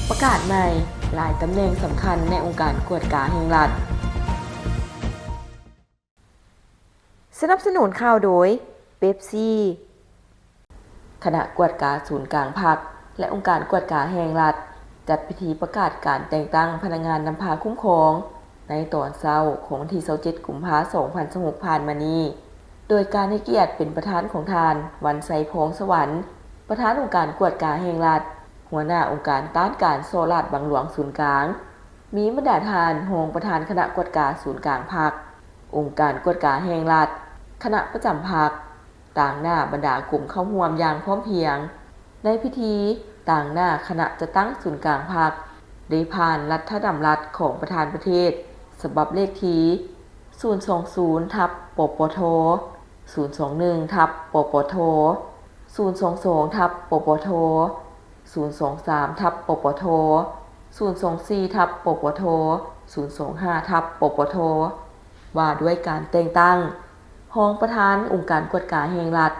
ປະກາດໃໝ່, ຫຼາຍຕຳແໜ່ງສຳຄັນໃນອົງການກວດກາແຫ່ງລັດ. ສະໜັບສະໜູນຂ່າວໂດຍ ເປັບຊີ. ຄະນະກວດກາສູນກາງພັກ ແລະ ອົງການກວດກາແຫ່ງລັດ ຈັດພິທີປະກາດການແຕ່ງຕັ້ງພະນັກງານນຳພາຄຸ້ມຄອງ ໃນຕອນເຊົ້າຂອງວັນທີຊາວເຈັດ ກຸມພາ ສອງພັນຊາວຫົກ ຜ່ານມານີ້ ໂດຍການໃຫ້ກຽດເປັນປະທານຂອງທ່ານ ວັນໄຊ ພອງສະຫວັນ ປະທານອົງການກວດກາແຫ່ງລັດ, ຫົວໜ້າອົງການຕ້ານການສໍ້ລາດບັງຫຼວງສູນກາງ, ມີບັນດາທ່ານຮອງປະທານຄະນະກວດກາສູນກາງພັກ, ອົງການກວດກາແຫ່ງລັດ, ຄະນະປະຈຳພັກ, ຕາງໜ້າບັນດາກົມເຂົ້າຮ່ວມຢ່າງພ້ອມພຽງ. ໃນພິທີ, ຕາງໜ້າຄະນະຈັດຕັ້ງສູນກາງພັກ ໄດ້ຜ່ານລັດຖະດຳລັດຂອງປະທານປະເທດ ສະບັບເລກທີ ສູນສອງສູນ ທັບ ປປທ, ສູນສອງໜຶ່ງ ທັບ ປປທ, ສູນສອງສອງ ທັບ ປປທ, ສູນສອງສາມ ທັບ ປປທ, ສູນສອງສີ່ ທັບ ປປທ, ສູນສອງຫ້າ ທັບ ປປທ ວ່າດ້ວຍການແຕ່ງຕັ້ງຮອງປະທານອົງການກວດກາແຫ່ງລັດ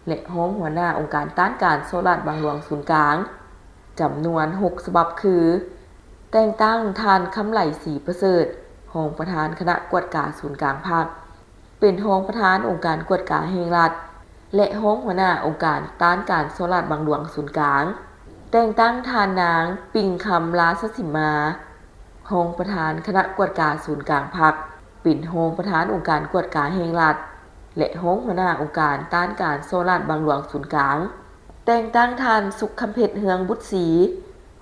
ແລະ ຮອງຫົວໜ້າອົງການຕ້ານການສໍ້ລາດບັງຫຼວງສູນກາງ ຈຳນວນຫົກສະບັບຄື: ແຕ່ງຕັ້ງທ່ານ ຄຳໄຫຼ ສີປະເສີດ ຮອງປະທານຄະນະກວດກາສູນກາງພັກ ເປັນຮອງປະທານອົງການກວດກາແຫ່ງລັດ ແລະ ຮອງຫົວໜ້າອົງການຕ້ານການສໍ້ລາດບັງຫຼວງສູນກາງ. ແຕ່ງຕັ້ງທ່ານນາງ ປິງຄຳ ລາຊະສິມມາ ຮອງປະທານຄະນະກວດກາສູນກາງພັກ ເປັນຮອງປະທານອົງການກວດກາແຫ່ງລັດ ແລະ ຮອງຫົວໜ້າອົງການຕ້ານການສໍ້ລາດບັງຫຼວງສູນກາງ. ແຕ່ງຕັ້ງທ່ານ ສຸກຄຳເພັດ ເຮືອງບຸດສີ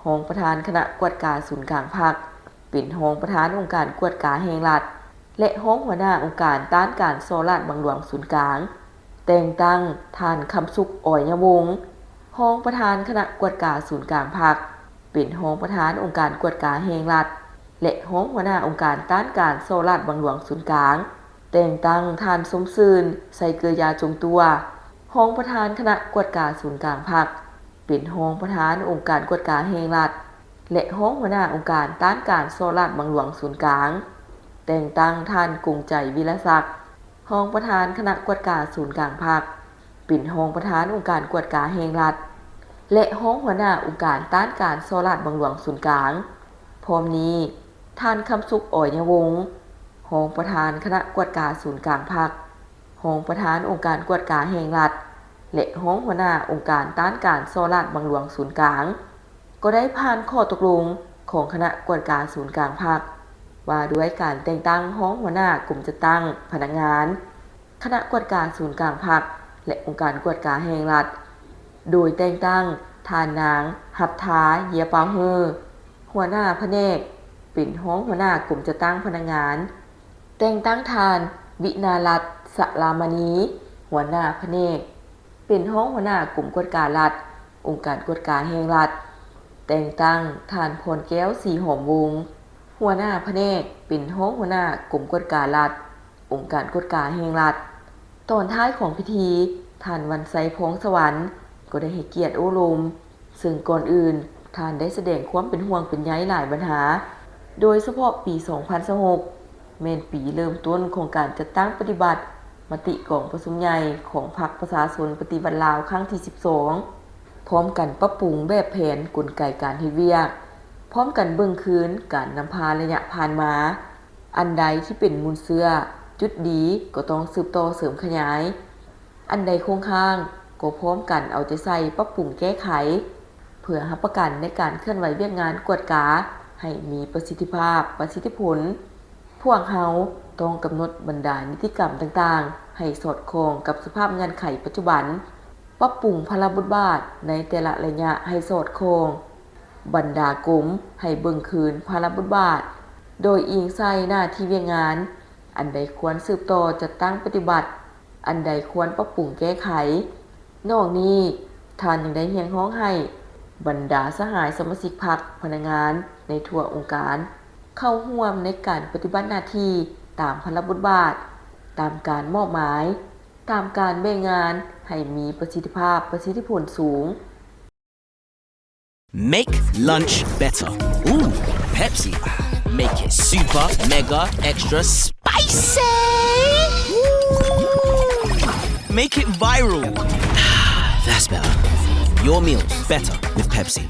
ຮອງປະທານຄະນະກວດກາສູນກາງພັກ ເປັນຮອງປະທານອົງການກວດກາແຫ່ງລັດ ແລະ ຮອງຫົວໜ້າອົງການຕ້ານການສໍ້ລາດບັງຫຼວງສູນກາງ. ແຕ່ງຕັ້ງທ່ານ ຄຳສຸກ ອອຍຍະວົງ ຮອງປະທານຄະນະກວດກາສູນກາງພັກ ເປັນຮອງປະທານອົງການກວດກາແຫ່ງລັດ ແລະ ຮອງຫົວໜ້າອົງການຕ້ານການສໍ້ລາດບັງຫຼວງສູນກາງ. ແຕ່ງຕັ້ງທ່ານ ສົມຊື່ນ ໄຊເກືອຢາ ຈົງຕົວ ຮອງປະທານຄະນະກວດກາສູນກາງພັກ ເປັນຮອງປະທານອົງການກວດກາແຫ່ງລັດ ແລະ ຮອງຫົວໜ້າອົງການຕ້ານການສໍ້ລາດບັງຫຼວງສູນກາງ. ແຕ່ງຕັ້ງທ່ານ ກົງໃຈ ວິລະສັກ ຮອງປະທານຄະນະກວດກາສູນກາງພັກ ເປັນຮອງປະທານອົງການກວດກາແຫ່ງລັດ ແລະ ຮອງຫົວໜ້າອົງການຕ້ານການສໍ້ລາດບັງຫຼວງສູນກາງ. ພ້ອມນີ້, ທ່ານ ຄຳສຸກ ອອຍຍະວົງ ຮອງປະທານຄະນະກວດກາສູນກາງພັກ, ຮອງປະທານອົງການກວດກາແຫ່ງລັດ ແລະ ຮອງຫົວໜ້າອົງການຕ້ານການສໍ້ລາດບັງຫຼວງສູນກາງ ກໍໄດ້ຜ່ານຂໍ້ຕົກລົງຂອງຄະນະກວດກາສູນກາງພັກ ວ່າດ້ວຍການແຕ່ງຕັ້ງຮອງຫົວໜ້າກົມຈັດຕັ້ງພະນັກງານ ຄະນະກວດກາສູນກາງພັກ ແລະ ອົງການກວດກາແຫ່ງລັດ ໂດຍແຕ່ງຕັ້ງທ່ານນາງ ຫັດທາ ເຢຍປາວເຮີ ຫົວໜ້າພະແນກ ເປັນຮອງຫົວໜ້າກົມຈັດຕັ້ງພະນັກງານ, ແຕ່ງຕັ້ງທ່ານ ວິນາລັດ ສະລາມະນີ ຫົວໜ້າພະແນກ ເປັນຮອງຫົວໜ້າກົມກວດກາລັດ ອົງການກວດກາແຫ່ງລັດ, ແຕ່ງຕັ້ງທ່ານ ພອນແກ້ວ ສີຫອມວົງ ຫົວໜ້າພະແນກ ເປັນຮອງຫົວໜ້າກົມກວດກາລັດ ອົງການກວດກາແຫ່ງລັດ. ຕອນທ້າຍຂອງພິທີ, ທ່ານ ວັນໄຊ ພອງສະຫວັນ ກໍໄດ້ໃຫ້ກຽດໂອ້ລົມ, ເຊິ່ງກ່ອນອື່ນ ທ່ານໄດ້ສະແດງຄວາມເປັນຫ່ວງເປັນໃຍຫຼາຍບັນຫາ, ໂດຍສະເພາະປີສອງພັນຊາວຫົກ ແມ່ນປີເລີ່ມຕົ້ນຂອງການຈັດຕັ້ງປະຕິບັດມະຕິກອງປະຊຸມໃຫຍ່ຂອງພັກປະຊາຊົນປະຕິວັດລາວຄັ້ງທີສິບສອງ, ພ້ອມກັນປັບປຸງແບບແຜນກົນໄກການເຮັດວຽກ, ພ້ອມກັນເບິ່ງຄືນການນຳພາໄລຍະຜ່ານມາ, ອັນໃດທີ່ເປັນມູນເຊື້ອ, ຈຸດດີກໍຕ້ອງສືບຕໍ່ເສີມຂະຫຍາຍ, ອັນໃດຄົງຄ້າງກໍພ້ອມກັນເອົາໃຈໃສ່ປັບປຸງແກ້ໄຂ ເພື່ອຮັບປະກັນໃນການເຄື່ອນໄຫວວຽກງານກວດກາໃຫ້ມີປະສິດທິພາບ, ປະສິດທິຜົນ. ພວກເຮົາຕ້ອງກຳນົດບັນດານິຕິກຳຕ່າງໆໃຫ້ສອດຄ່ອງກັບສະພາບເງື່ອນໄຂປັດຈຸບັນ, ປັບປຸງພາລະບົດບາດໃນແຕ່ລະໄລຍະໃຫ້ສອດຄ່ອງ. ບັນດາກົມໃຫ້ເບິ່ງຄືນພາລະບົດບາດ ໂດຍອີງໃສ່ໜ້າທີ່ວຽກງານ, ອັນໃດຄວນສືບຕໍ່ຈັດຕັ້ງປະຕິບັດ, ອັນໃດຄວນປັບປຸງແກ້ໄຂ. ນອກນີ້, ທ່ານຍັງໄດ້ຮຽກຮ້ອງໃຫ້ບັນດາສະຫາຍສະມາຊິກພັກ, ພະນັກງານໃນທົ່ວອົງການ ເຂົ້າຮ່ວມໃນການປະຕິບັດໜ້າທີ່ຕາມພາລະບົດບາດ, ຕາມການມອບໝາຍ, ຕາມການແບ່ງງານໃຫ້ມີປະສິດທິພາບ, ປະສິດທິຜົນສູງ. Make lunch better. Ooh, Pepsi. Make it super, mega, extra spicy. Ooh. Make it viral. That's better. Your meals better with Pepsi.